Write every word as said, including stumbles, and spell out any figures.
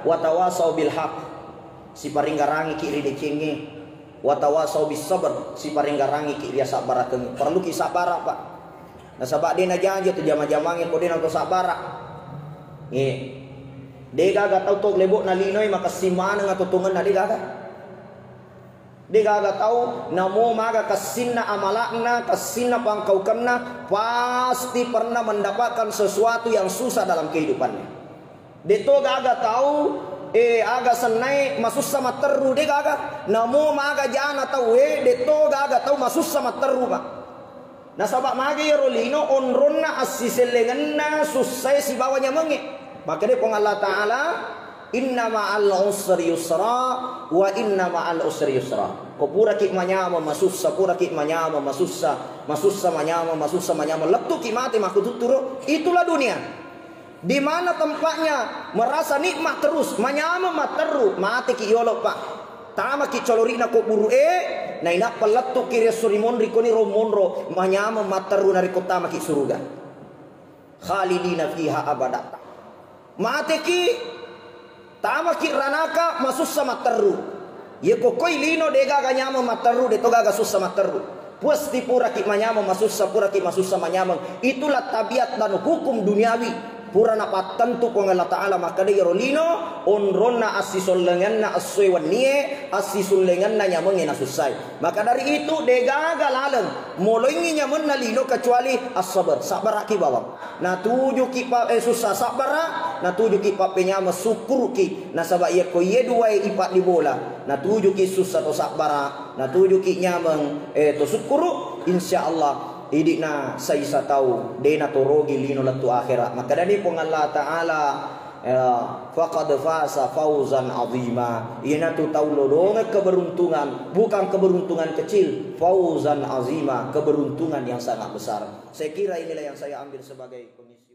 Watawasau bil haq, siparinggarangiki ri decengnge. Watawasau bis sabr, siparinggarangiki ri asabbarakeng. Perluki sabbara, Pak. Nasaba de najaji tu jama-jamangnge ko de nato sabbara. Eh. De gaga tau to lebo'na linoe makessing maneng atotongenna, de gaga. De gaga tau, namo maga kessinna amalakna, kessinna pangkaukenna, pasti pernah mendapatkan sesuatu yang susah dalam kehidupannya. De to gaga tau, eh, aga sennae masussa matteru, de gaga. Namo maga jana tau, eh, de to gaga tau masussa matteru, Pak. Nasaba magi iyaro lino onronna assisellengenna sussae sibawa nyamengnge. Makkeda Puang Allah Ta'ala, "Inna ma'al usri yusra, wa inna ma'al usri yusra." Ko puraki manyameng masussa, puraki manyameng masussa, masussa manyameng, masussa manyameng, lettuki mate makkututturo, itulah dunia. Di mana tempatnya merasa nikmat terus, manyameng matteru, mateki yolo, Pak. Tamaki colori'na kubburu'e, nainappa lettuki ri esso rimonri koni ro monro, manyameng matteru narekko tamaki suruga. Khalidina fiha abada. Mateki, tamaki ranaka, masussa matteru. Ye ko koi lino de gaga nyameng matteru, de to gaga sussa matteru. Pasti puraki manyameng masussa, puraki masussa manyameng. Itulah tabiat dan hukum duniawi. Pura napattentu Puang Allah Ta'ala makkeda iyaro lino onronna assisollengenna essoe wennie, assisullengenna nyamengnge nasussai. Maka dari itu, de gaga laleng moloingngi nyamenna lino kecuali as-sabar, sabbaraki bawang. Natujuki pa-, eh, sussa sabbara, natujuki pappenyameng sukkuruki. Nasaba iyako iye duae ipaddibola, natujuki sussa to sabbara, natujuki nyameng, eh, to sukkuru, insya Allah idi'na saisa tau, de natorogi lino lettu akhera. Makkedani Puang Allah Ta'ala, ya, "Faqad faza fauzan azima." Iyanatu tau lolongeng keberuntungan, bukan keberuntungan kecil, fauzan azima, keberuntungan yang sangat besar. Saya kira inilah yang saya ambil sebagai pengisi.